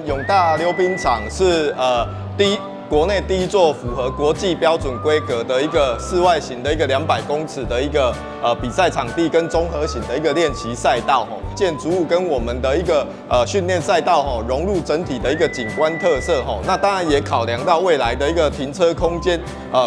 永大溜冰場是國內第一座符合國際標準規格的一個室外型的一個200公尺的一個比賽場地跟綜合型的一個練習賽道吼，建築物跟我們的一個訓練賽道吼融入整體的一個景觀特色吼，那當然也考量到未來的一個停車空間，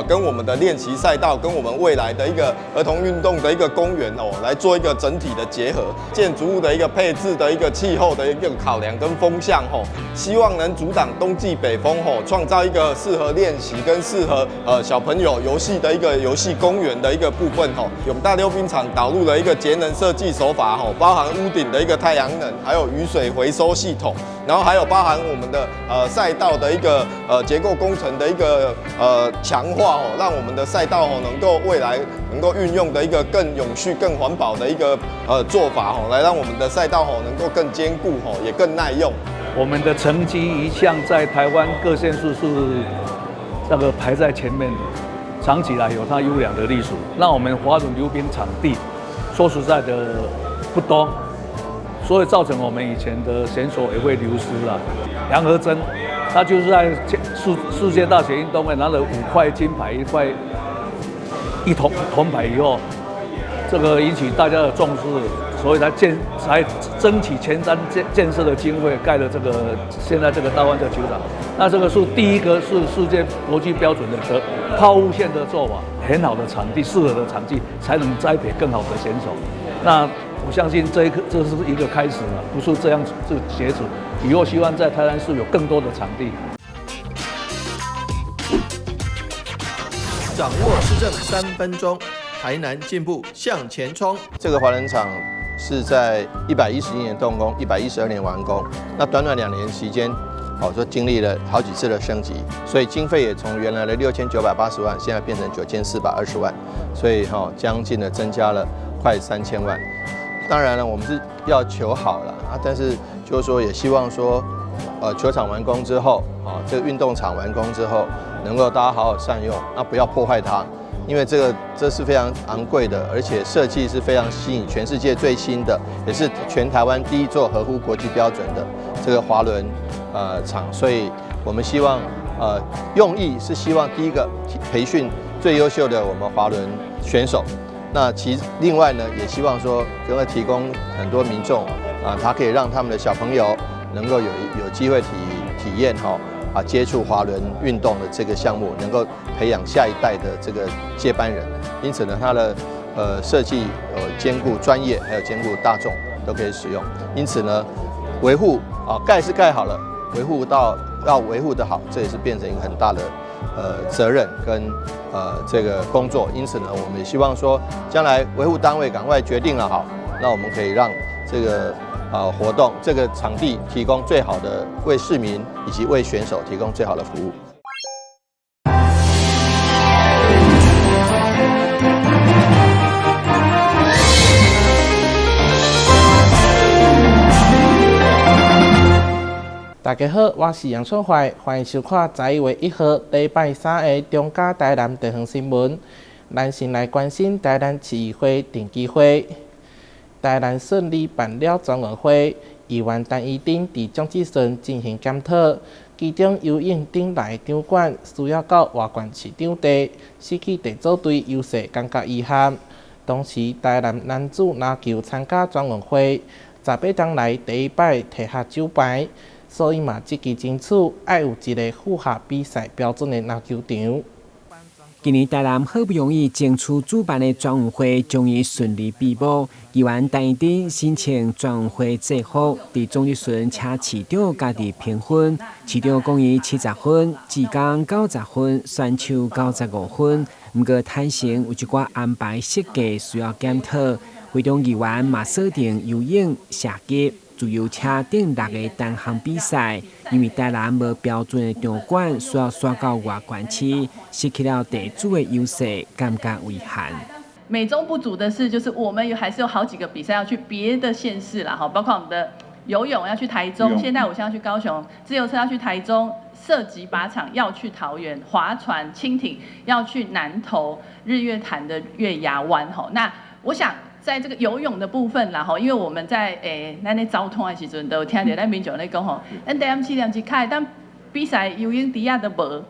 跟我們的練習賽道跟我們未來的一個兒童運動的一個公園哦，來做一個整體的結合，建築物的一個配置的一個氣候的一個考量跟風向吼，希望能阻擋冬季北風吼，創造一個適合練習跟適合小朋友遊戲的一個遊戲公園的一個部分吼。永大溜冰場導入了一個節能設計手法吼，包含屋頂的一個太陽能，還有雨水回收系統，然後還有包含我們的賽道的一個結構工程的一個強化哦，讓我們的賽道哦能夠未來能夠運用的一個更永續、更環保的一個做法吼，來讓我們的賽道吼能夠更堅固吼，也更耐用。我們的成績一向在台灣各縣市是那個排在前面的，長期來有它優良的歷史。那我們滑輪溜冰場地，說實在的不多，所以造成我們以前的選手也會流失了。楊和珍，他就是在世界大學運動會拿了5塊金牌，一塊一銅銅牌以後，這個引起大家的重視。所以才爭取前瞻建設的經費，蓋了這個現在這個大灣這個球場。那這個是第一個是世界國際標準的拋物線的做法，很好的場地，適合的場地，才能栽培更好的選手。那我相信這是一個開始了，不是這樣就結束。以後希望在台南市有更多的場地。掌握市政3分鐘，台南進步向前衝。這個滑輪場是在111年動工，112年完工。那短短2年時間，好說經歷了好幾次的升級，所以經費也從原來的6980萬，現在變成9420萬，所以哈將近的增加了快3000萬。當然了，我們是要求好了啊，但是就是說也希望說，球場完工之後，啊，這個運動場完工之後，能夠大家好好善用，那不要破壞它。因為這是非常昂貴的，而且設計是非常吸引全世界最新的，也是全台灣第一座合乎國際標準的這個滑輪場，所以我們希望用意是希望第一個培訓最優秀的我們滑輪選手，那其另外呢也希望說能夠提供很多民眾啊，他可以讓他們的小朋友能夠有機會體驗哈。啊，接觸滑輪運動的這個項目，能夠培養下一代的這個接班人。因此呢，它的設計兼顧專業，還有兼顧大眾都可以使用。因此呢，維護啊蓋是蓋好了，維護到要維護得好，這也是變成一個很大的責任跟這個工作。因此呢，我們也希望說，將來維護單位趕快決定了好，那我們可以讓這個活動這個場地提供最好的為市民以及為選手提供最好的服務。大家好，我是楊春懷，歡迎收看11月1號禮拜三的中嘉台南地方新聞。咱先來關心台南市議會定期會。台南順利辦了全運會，議員陳怡貞佇總質詢進行檢討，其中游泳頂來場館需要到外縣市場地，失去地組隊優勢，感覺遺憾。同時，台南男子籃球參加全運會，18冬來第一擺提下獎牌，所以嘛積極爭取愛有一個符合比賽標準的籃球場。今年台南好不容易爭取主辦的全運會，終於順利閉幕。議員陳怡貞身穿全運會制服，佇總質詢請市長家己評分。市長講伊70分，志剛90分，選手95分。毋過坦承有一寡安排設計需要檢討。會中議員嘛鎖定游泳、射擊、自由車等六个單項比賽，因為台南無標準的場館，需要徙到外縣市，失去了地主的優勢，感覺遺憾。美中不足的是，就是我們還是有好幾個比賽要去別的縣市啦，哈，包括我們的游泳要去台中，現在我現在要去高雄，自由車要去台中，射擊靶場要去桃園，划船、輕艇要去南投日月潭的月牙灣，吼，那我想。在這個游泳的部分啦，吼，因為我們在咱咧走通的時陣，都有聽著咱民眾咧講吼，咱台南市連一開當比賽游泳池仔都無，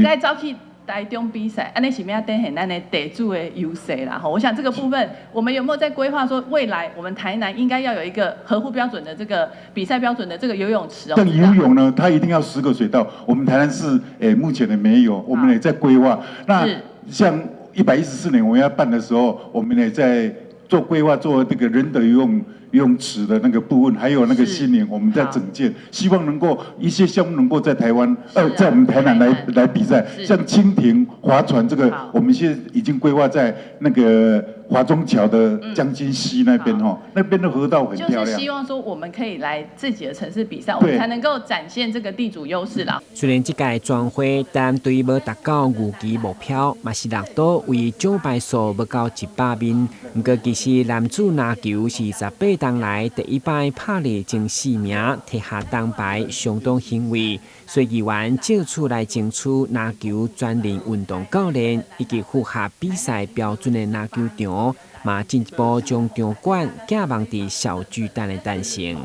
該走去台中比賽，按呢是欲按怎展現咱的地主的優勢啦？吼，我想這個部分，我們有沒有在規劃說，未來我們台南應該要有一個合乎標準的這個比賽標準的這個游泳池哦？像游泳呢，它一定要10個水道，我們台南市目前的沒有，我們也在規劃。那像114年我們要辦的時候，我們也在做規劃，做這個仁德游泳池的那個部分，還有那個新營，我們在整建，希望能夠一些項目能夠在台灣，在我們台南來比賽，像輕艇、划船這個，我們現在已經規劃在那個華中橋的將軍溪那邊哈，那邊的河道很漂亮。就是希望說我們可以來自己的城市比賽，我們才能夠展現這個地主優勢啦。雖然這屆全運會台南隊無達到預期目標，嘛是落倒為獎牌數無夠100面。毋過其實男子籃球是18冬來第一擺拍入前四名，提下銅牌，相當欣慰。所以議員借此來爭取籃球專任運動教練以及符合比賽標準的籃球場，嘛進一步將場館寄望佇小巨蛋的誕生。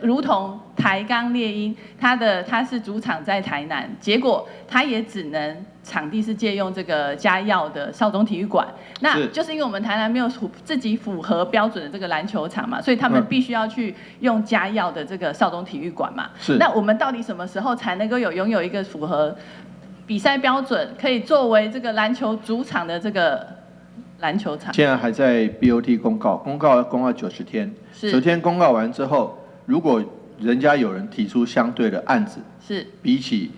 如同台鋼獵鷹，它是主場在台南，結果它也只能場地是借用這個嘉耀的少中體育館，那就是因為我們台南沒有自己符合標準的這個籃球場嘛，所以他們必須要去用嘉耀的這個少中體育館嘛。那我們到底什麼時候才能夠有擁有一個符合比賽標準，可以作為這個籃球主場的這個籃球場？現在還在 BOT 公告，公告90天，90天公告完之後，如果人家有人提出相對的案子，比起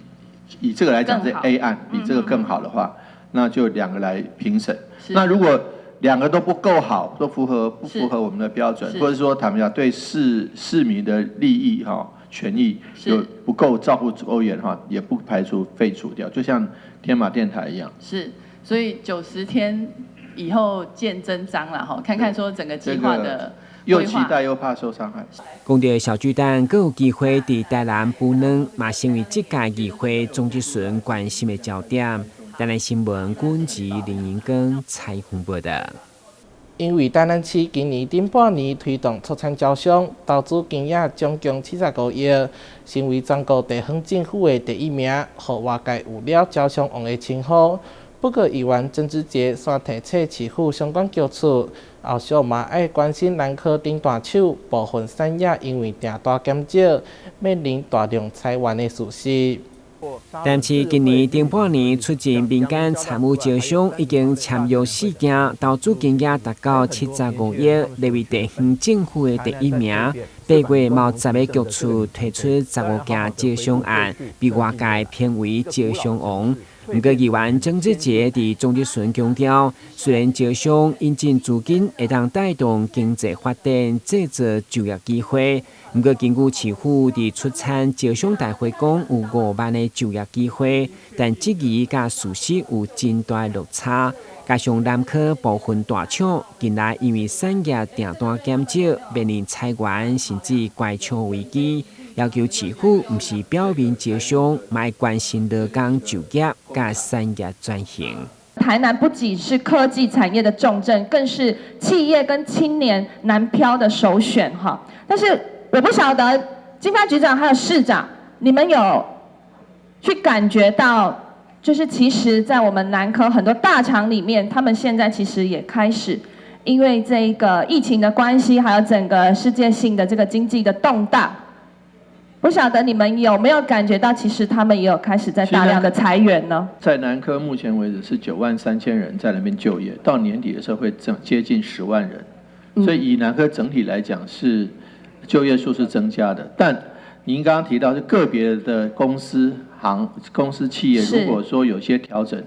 以這個來講，這 A 案比這個更好的話，那就兩個來評審。那如果兩個都不夠好，都符合不符合我們的標準，或者說坦白講對市民的利益哈權益有不夠照顧周延哈，也不排除廢除掉，就像天馬電台一樣。是，所以90天以後見真章了哈，看看說整個計劃的。又期待又怕受傷害。講著小巨蛋，閣有機會佇台南布卵，嘛成為這屆議會總質詢關心的焦點。台南新聞軍籍林英根採訪報導。因為台南市今年頂半年推動出產招商，投資金額總共75億，成為全國地方政府的第一名，予外界有了招商王的稱呼。不過，議員曾志傑煞提醒市府相關局處，後續嘛愛關心南科頂大手部分產業因為訂單減少，面臨大量裁員的事實。但是今年頂半年促進民間參與招商已經簽約四件，投資金額達到75億，列為地方政府的第一名。8月某10個局處推出15件招商案，被外界評為招商王。毋過議員曾志傑佇總質詢強調，雖然招商引進資金會當帶動經濟發展、製造就業機會，毋過根據市府佇出產招商大會講有5萬个就業機會，但質疑佮事實有真大落差。加上南科部分大廠近來因為產業訂單減少，面臨裁員甚至關廠危機。要求市府毋是表面招商，嘛愛關心勞工就業佮產業轉型。台南不僅是科技產業的重鎮，更是企業跟青年南漂的首選哈。但是我不曉得經發局長還有市長，你們有去感覺到，就是其實，在我們南科很多大廠裡面，他們現在其實也開始因為這個疫情的關係，還有整個世界性的這個經濟的動盪。不曉得你們有沒有感覺到，其實他們也有開始在大量的裁員呢？在南科目前為止是9萬3千人在那邊就業，到年底的時候會增接近10萬人，所以以南科整體來講是就業數是增加的。但您剛剛提到是個別的公司行公司企業，如果說有些調整，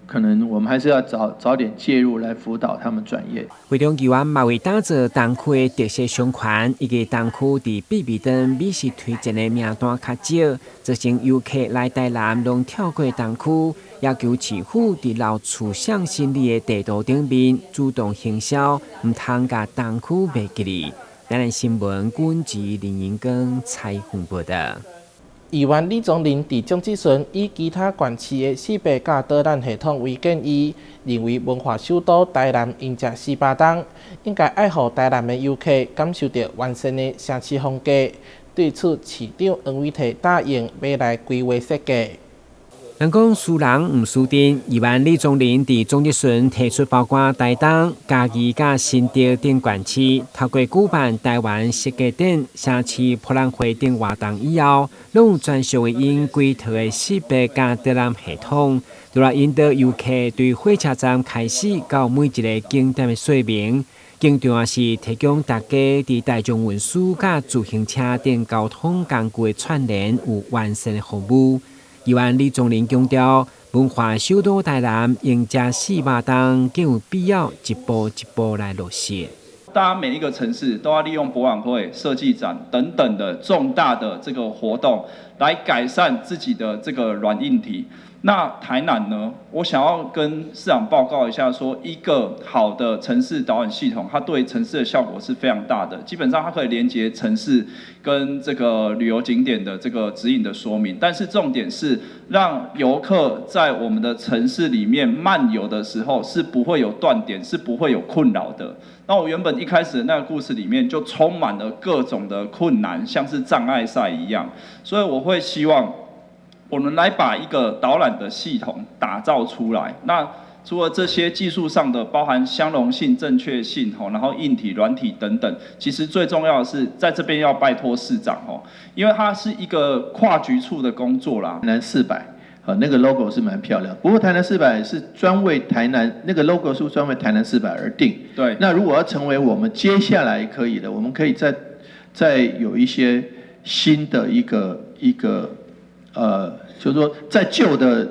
可能我們還是要早早點介入來輔導他們轉業。會中議員嘛為打造東區的特色商圈，以及東區佇必比登美食推薦的名單較少，造成遊客來台南攏跳過東區，要求市府佇老厝向心理的地圖頂面主動行銷，毋通共東區袂記得。台南新聞，軍籍林英根採訪報導。議員李宗霖佇總質詢以其他縣市的識別佮導覽系統為建議，認為文化首都台南迎接400冬，應該愛予台南的遊客感受著完善的城市風格。對此，市長黃偉哲答應欲來規劃設計。人講輸人毋輸陣，議員李宗霖佇總質詢提出，包括台東、嘉義佮新竹等縣市，透過舉辦台灣設計展、城市博覽會等活動以後，攏有專屬的𪜶規套的識別佮導覽系統，就來引導遊客對火車站開始到每一个景點的說明。更重要是提供大家佇大眾運輸佮自行車等交通工具的串聯有完善的服務。議員李宗霖強調，文化首都台南迎接400冬，更有必要一步一步來落實。大家每一個城市都要利用博覽會、設計展等等的重大的這個活動，來改善自己的這個軟硬體。那台南呢？我想要跟市長報告一下，說一個好的城市導覽系統，它對城市的效果是非常大的。基本上它可以連接城市跟這個旅遊景點的這個指引的說明。但是重點是讓遊客在我們的城市裡面漫遊的時候是不會有斷點，是不會有困擾的。那我原本一開始的那個故事裡面就充滿了各種的困難，像是障礙賽一樣，所以我會希望我們來把一個導覽的系統打造出來。那除了這些技術上的，包含相容性、正確性，然後硬體、軟體等等，其實最重要的是，在這邊要拜託市長，因為它是一個跨局處的工作啦。台南400，那個 logo 是蠻漂亮。不過台南四百是專為台南，那個 logo 是專為台南四百而定。對。那如果要成為我們接下來可以的，我們可以再有一些新的一個，就是說，在舊的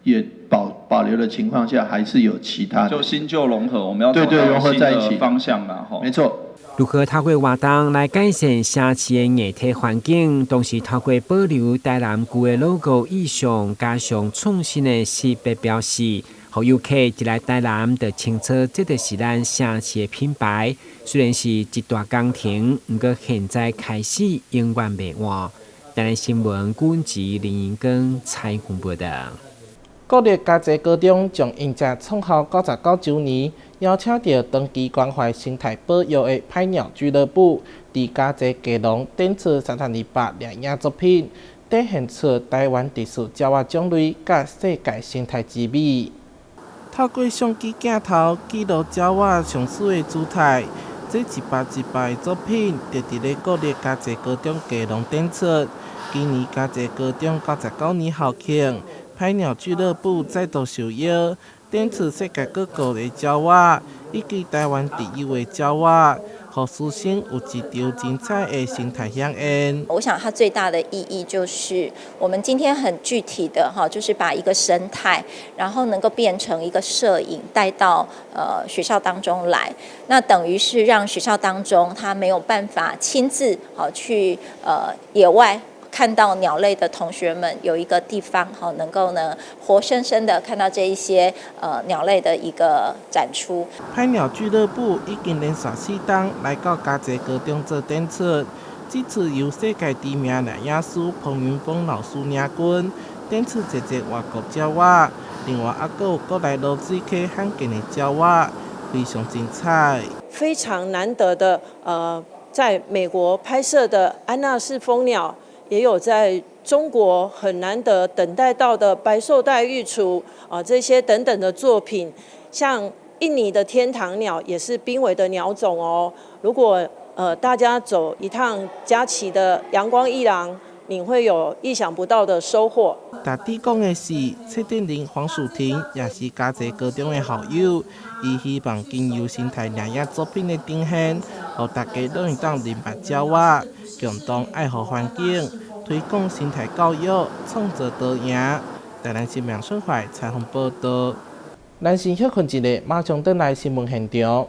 也保留的情況下，還是有其他的。就新舊融合，我們要對對融合在一起方向啦，吼。沒錯。如何透過活動來改善城市的硬體環境，同時透過保留台南舊的 logo 意象，加上創新的識別標識，予遊客一來台南就清楚這就是咱城市的品牌。雖然是一大工程，毋過現在開始永遠袂晚。台南新聞阮吉林英光採訪報導。國立嘉濟高中將迎接創校99週年，邀請著長期關懷生態保育的拍鳥俱樂部，佇嘉濟基隆展出3200攝影作品，展現出台灣特殊鳥仔種類佮世界生態之美。透過相機鏡頭記錄鳥仔上媠的姿態，這一百一百个作品，就佇咧國立嘉濟高中基隆展出。今年嘉濟高中99年校慶，拍鳥俱樂部再度受邀展出世界各國的鳥仔，以及台灣特有的鳥仔，予師生有一場精彩的生態饗宴。我想它最大的意義就是，我們今天很具體的哈，就是把一個生態，然後能夠變成一個攝影帶到學校當中來，那等於是讓學校當中他沒有辦法親自好去野外看到鳥類的同學們，有一個地方好能夠呢活生生的看到這一些鳥類的一個展出。拍鳥俱樂部已經連續4冬來到嘉濟高中做展出，這次由世界知名攝影師彭雲峰老師領軍，展出濟濟外國鳥仔，另外猶閣有國內濁水溪罕見的鳥仔，非常精彩。非常難得的，在美國拍攝的安納氏蜂鳥。也有在中國很難得等待到的白綬帶育雛啊，這些等等的作品，像印尼的天堂鳥也是瀕危的鳥種哦。如果大家走一趟佳琪的陽光藝廊，你會有意想不到的收穫。值得講的是，策展人黃淑婷也是嘉濟高中的校友，伊希望經由生態攝影作品的呈現，予大家攏會當認捌鳥仔，共同愛護環境，推廣生態教育，創造多贏。台南新聞孫懷採訪報導。咱先歇睏一下，馬上轉來新聞現場。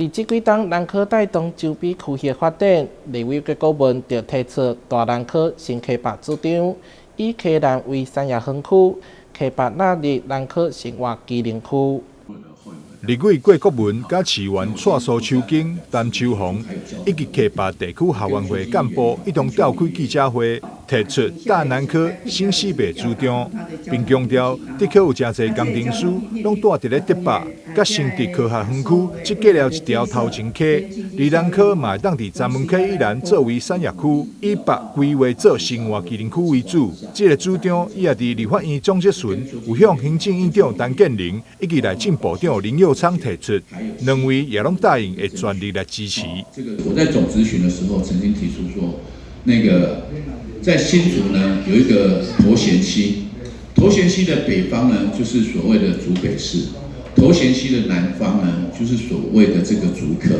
佇這幾冬南科帶動周邊區域發展，立委郭國文就提出大南科新溪北主張，以溪南為產業園區，溪北納入南科生活機能區。立委郭國文佮市議員蔡蘇秋間、陳秋紅以及溪北地區後援會幹部一同召開記者會，提出大南科新西北主張，並強調的確有誠濟工程師攏蹛佇咧竹北佮新竹科學園區，設計了一條頭前溪，而南科嘛會當佇三門溪以南作為產業區，以北規劃做生活機能區為主。這个主張伊也佇立法院總質詢有向行政院長陳建仁以及內政部長林右昌提出，兩位也攏答應會全力來支持。這個我在總質詢的時候曾經提出說，那個在新竹呢有一個頭銜溪，頭銜溪的北方呢就是所謂的竹北市，頭銜溪的南方呢就是所謂的這個竹科，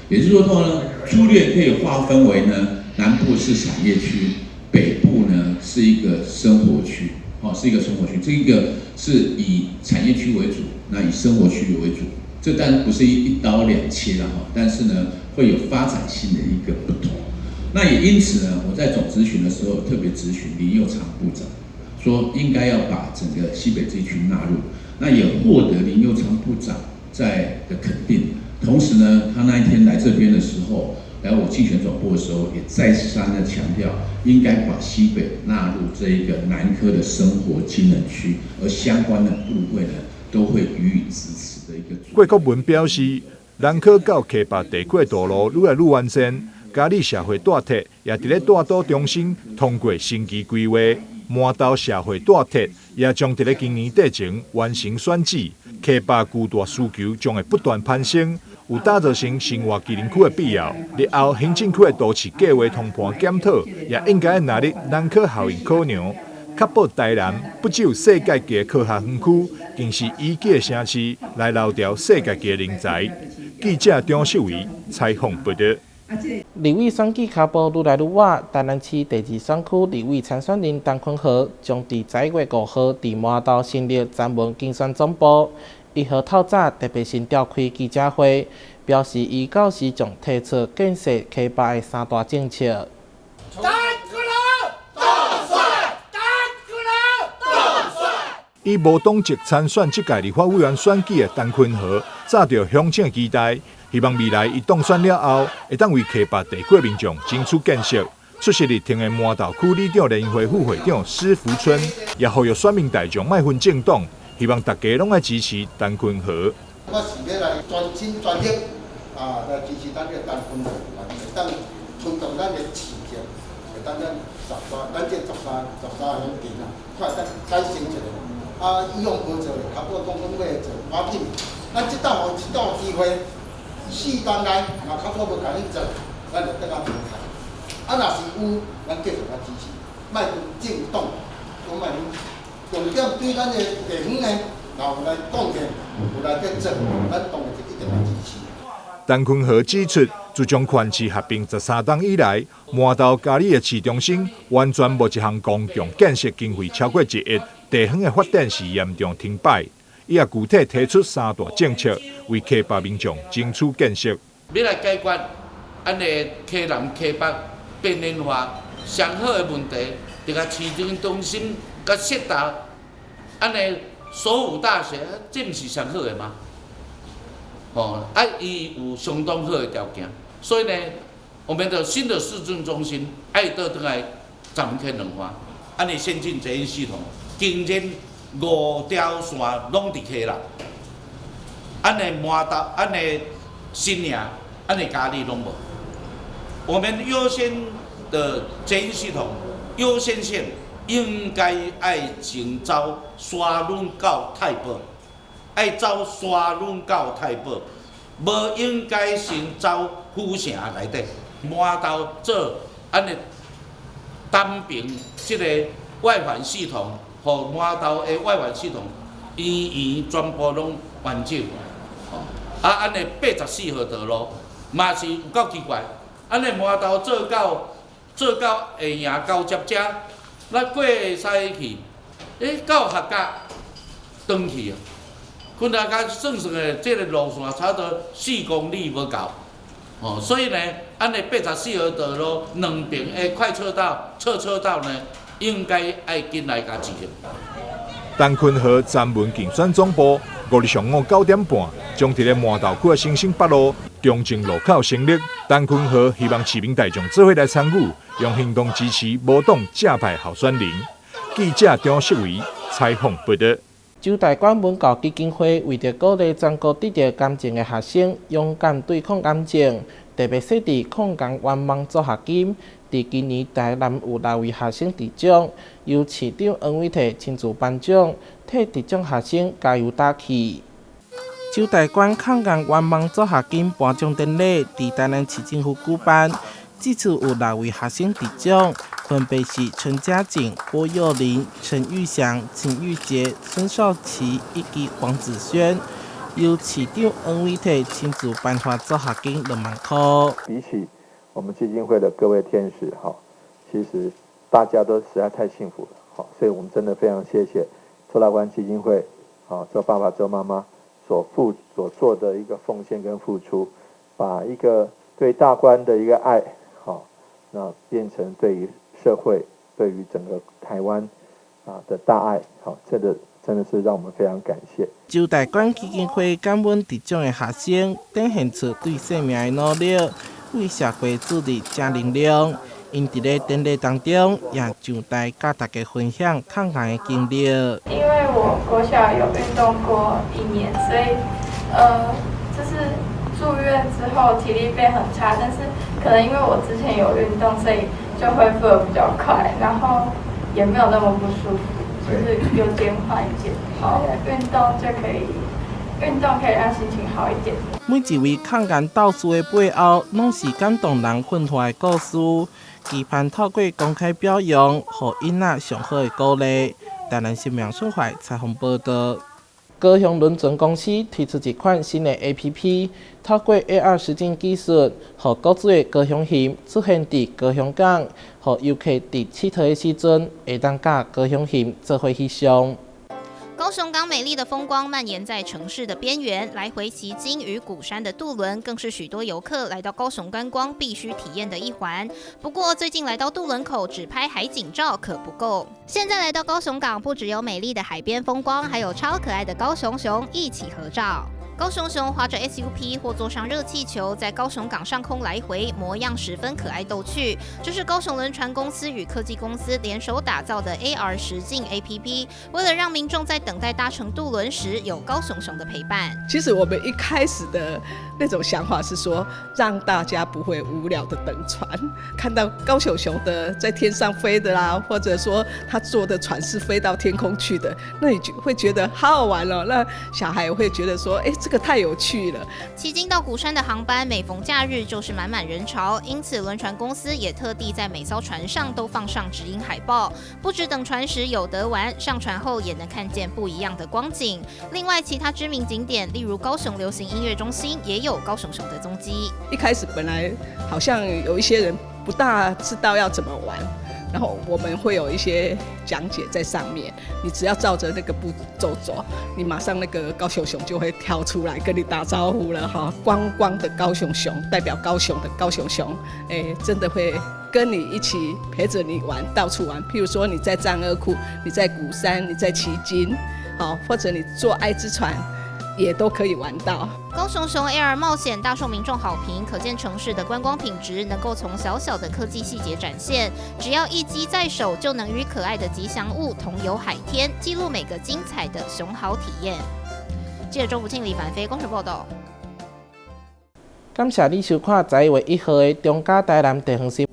也就是說呢，粗略可以劃分為呢，南部是產業區，北部呢是一個生活區，哦，是一個生活區，這一個是以產業區為主，那以生活區為主，這當然不是一刀兩切了哈，但是呢會有發展性的一個不同。那也因此呢，我在總質詢的時候特別質詢林右昌部長，說應該要把整個西北地區納入，那也獲得林右昌部長在的肯定。同時呢，他那一天來這邊的時候，來我競選總部的時候，也再三的強調，應該把西北納入這一個南科的生活機能區，而相關的部會呢，都會予以支持的一個。郭國文表示，南科到溪北地區的道路愈來愈完善，嘉里社會大鐵也佇咧大都中心通過升級規劃，麻豆社會大鐵也將佇咧今年底前完成選址，溪北巨大需求將會不斷攀升，有打造成生活機能區的必要。日後行政區的都市計劃通盤檢討，也應該納入南科效應考量，確保台南不只有世界級的科學園區，更是宜居的城市，來留著世界級的人才。記者張秀維採訪報導。立委選舉跤步愈來愈倚，台南市第二選區立委參選人陳坤和將佇11月5號佇麻豆成立專門競選總部。一號透早特別先召開記者會，表示伊到時將提出建設溪北的三大政策。大帥，大帥。以無黨籍參選這屆立法委員選舉的陳坤和，紮著鄉親的期待，希望未來伊當選了後，會當為溪北地區民眾爭取建設。出席日程的麻豆區里長聯誼會副會長施福春，也呼籲選民大眾莫分政黨，希望大家攏愛支持陳坤和。我是欲來全心全力啊，來支持咱這個陳坤和，會當推動咱的市政，會當咱十三，咱這13個鄉鎮啊，看會當改善一下。啊，以往無做的，較早講講欲做，無要緊，咱這道予這道機會，4年內若較早無共你做，咱就轉仔重來。啊，若是有，咱繼續來支持，莫分政黨，講莫分。重點對咱的地方呢，若有來貢獻，有來去做，咱當然就一定來支持。陳坤和指出，自從縣市合併13冬以來，麻豆嘉里的市中心完全無一項公共建設經費超過1億，地方的發展是嚴重停擺。伊也具體提出三大政策，為溪北民眾爭取建設。欲來解決按呢溪南溪北邊緣化上好的問題，佇個市政中心佮設達，按呢首府大學，這毋是上好的嗎？吼，啊，伊有相當好的條件，所以呢，我們的新的市政中心愛倒轉來十門溪兩岸，按呢先進捷運系統，竟然五條線攏佇溪南，按呢麻豆，按呢新營，按呢嘉里攏無。我們優先的捷運系統優先線應該愛先走沙崙到太保，愛走沙崙到太保，無應該先走府城內底。麻豆做按呢單爿這个外環系統，予麻豆的外環系統圓圓全部攏完整。啊，按呢84號道路嘛是有夠奇怪，按呢麻豆做到下營交接遮，咱過西去，欸，到客家轉去啊，昆达甲算算的這个路線差不多4公里無夠，哦，所以呢，按呢84號道路兩邊的快車道、側車道呢，應該愛緊來共執行。陳坤和專門競選總部5日上午9點半，將佇咧麻豆區的新生北路中正路口成立。陳坤和希望市民大眾做伙來參與，用行動支持無黨正派候選人。記者張世維採訪報導。周大觀文教基金會為著鼓勵全國得著癌症的學生勇敢對抗癌症，特別設置抗癌願望助學金。佇今年台南有六位學生得獎，由市長黃偉哲親自頒獎，替得獎學生加油打氣。周大觀抗癌願望助學金頒獎典禮佇台南市政府舉辦，這次有六位學生得獎，分別是陳家景、郭佑林、陳玉祥、陳玉傑、孫少奇以及黃子軒。由市長黃偉哲親自頒發助學金2萬箍。比起我們基金會的各位天使，哈，其實大家都實在太幸福了，好，所以我們真的非常謝謝周大觀基金會，好，周爸爸、周媽媽所做的一個奉獻跟付出，把一個對大觀的一個愛，好，那變成對於社會、對於整個台灣啊的大愛，好，這個真的是讓我們非常感謝。周大觀基金會感恩得獎的學生，展現出對生命的努力，為社會注入正能量。𪜶佇咧典禮當中，也上台佮大家分享抗癌的經歷。因為我國小有運動過一年，所以就是住院之後體力變很差，但是可能因為我之前有運動，所以就恢復得比較快，然後也沒有那麼不舒服，就是有減緩一點。好，運動就可以，運動可以讓心情好一點。每一位抗癌鬥士的背後，攏是感動人奮發的故事。期盼透過公開表揚，予囡仔上好的鼓勵。台南新聞蘇懷採訪報導。高雄輪船公司推出一款新的 APP，透過 AR 實境技術，予古蹟的高雄熊出現佇高雄港，予遊客佇𨑨迌的時陣，會當佮高雄熊做伙翕相。高雄港美麗的風光蔓延在城市的邊緣，來回旗津與鼓山的渡輪更是許多遊客來到高雄觀光必須體驗的一環。不過，最近來到渡輪口只拍海景照可不夠。現在來到高雄港，不只有美麗的海邊風光，還有超可愛的高雄熊一起合照。高雄熊划着 SUP 或坐上熱氣球，在高雄港上空來回，模樣十分可愛逗趣。這是高雄輪船公司與科技公司聯手打造的 AR 實境 APP，為了讓民眾在等待搭乘渡輪時有高雄熊的陪伴。其實我們一開始的那種想法是說，讓大家不會無聊的等船，看到高雄熊的在天上飛的啦，或者說他坐的船是飛到天空去的，那你就會覺得好好玩哦。那小孩會覺得說，哎，這個太有趣了。旗津到鼓山的航班，每逢假日就是滿滿人潮，因此輪船公司也特地在每艘船上都放上指引海報，不只等船時有得玩，上船後也能看見不一樣的光景。另外，其他知名景點，例如高雄流行音樂中心，也有高雄熊的蹤跡。一開始本來好像有一些人不大知道要怎麼玩。然後我們會有一些講解在上面，你只要照着那個步驟走，你馬上那個高雄熊就會跳出來跟你打招呼了哈。光光的高雄熊代表高雄的高雄熊，哎，真的會跟你一起陪着你玩，到處玩。譬如說你在棧貳庫，你在鼓山，你在旗津，好，或者你坐愛之船，也都可以玩到。高雄熊 AR 冒險大受民眾好評，可見城市的觀光品質能夠從小小的科技細節展現。只要一機在手，就能與可愛的吉祥物同遊海天，記錄每個精彩的熊好體驗。記者周福慶、李凡飛，高雄報道。感謝你收看11月1號的中嘉台南地方新。